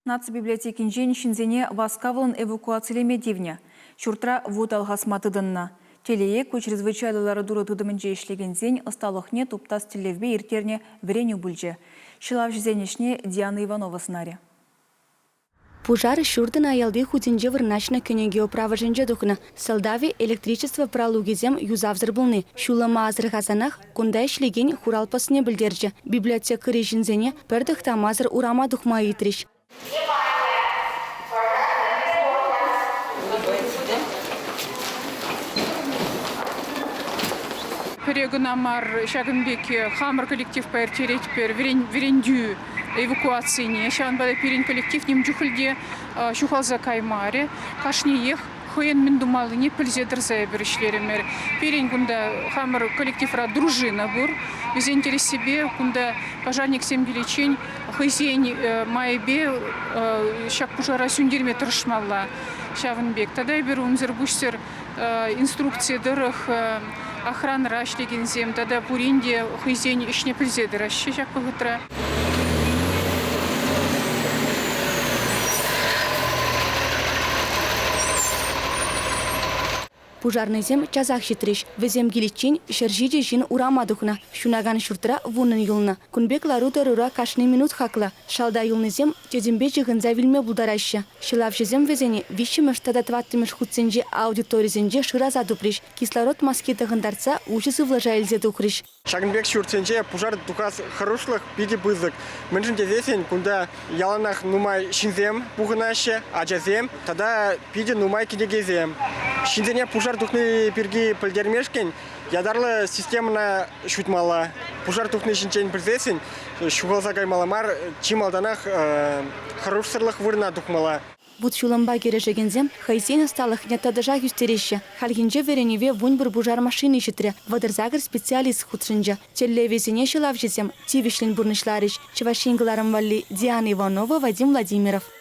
Наци библиотекинчен ҫынсене васкавлӑн эвакуацилеме тивнӗ. Ҫуртра вут алхасма тытӑннӑ. Телее, ку чрезвычайлӑ лару-тӑру тытӑмӗнче ӗҫлекенсен ӑсталӑхне туптас тӗллевпе ирттернӗ вӗренӳ пулчӗ. Ҫӑлавҫӑсен ӗҫне Диана Иванова сӑнарӗ. Пушар ҫуртӑн аялти хутӗнче вырнаҫнӑ кӗнеке управӑшӗнче тухнӑ. Сӑлтавӗ электричество пралукӗсем юсавсӑр пулни. Ҫулӑма асӑрхасанах кунта ӗҫлекен хурал постне пӗлтерчӗ. Библиотекӑри ҫынсене пӗр тӑхтамасӑр урама тухма ыйтрӗҫ. Пӗре кӑна мар ҫакӑн пек хамӑр коллективпа ирттеретпӗр вӗрентӳ эвакуацине. Ҫавӑнпа та пирӗн коллектив ним чухлӗ те ҫухалса каймарӗ. Кашниех хӑйӗн мӗн тумаллине пӗлсе тӑрса эпир ӗҫлерӗмӗр. Пирӗн кунта хамӑр коллективра дружина пур. Вӗсен тӗрӗссипе кунта пожарниксем киличчен хӑйсен майӗпе ҫак пушара сӳнтерме тӑрӑшмалла ҫавӑн пек. Тата эпир унсӑр пуҫсӑр инструкци тӑрӑх охранӑра ӗҫлекенсем тата пурин те хӑйсен ӗҫне пӗлсе тӑраҫҫӗ ҫак вӑхӑтра. Пушарнӑйсем часах ҫитрӗҫ. Вӗсем киличчен 107 ҫын урама тухнӑ. Ҫунакан ҫуртра вуннӑн юлнӑ. Кун пек лару-тӑрура кашни минут хаклӑ. Шалта юлнисем тӗтӗмпе чыхӑнса вилме пултараҫҫӗ. Ҫӑлавҫӑсем вӗсене виҫҫӗмӗш тата тӑваттӑмӗш хутсенчи аудиторисенче шыраса тупрӗҫ, кислород маски тӑхӑнтартса уҫӑ сывлӑша илсе тухрӗҫ. Ҫакӑн пек ҫуртсенче пушар тухас хӑрушлӑх питӗ пысӑк. Мӗншӗн тесессӗн кунта яланах нумай ҫынсем пухӑнаҫҫӗ, ачасем тата питӗ нумай кӗнекесем. Ҫынсене пушар тухни пирки пӗлтермешкӗн ятарлӑ системӑна ҫутмалла. Пушар тухни ҫинчен пӗлсессӗн ҫухалса каймалла мар, чи малтанах хӑрушсӑрлӑх вырӑна тухмалла. Вут-ҫулӑмпа кӗрешекенсем хӑйсен ӑсталӑхне тӑтӑшах ӳстереҫҫӗ. Хальхинче вӗренӗве 11 пушар машини ҫитрӗ, 38 специалист хутшӑнчӗ. Тӗллевӗсене ҫӑлавҫӑсем тивӗҫлӗн пурнӑҫларӗҫ. Чӑваш Ен кӑларӑм валли Диана Иванова, Вадим Владимиров.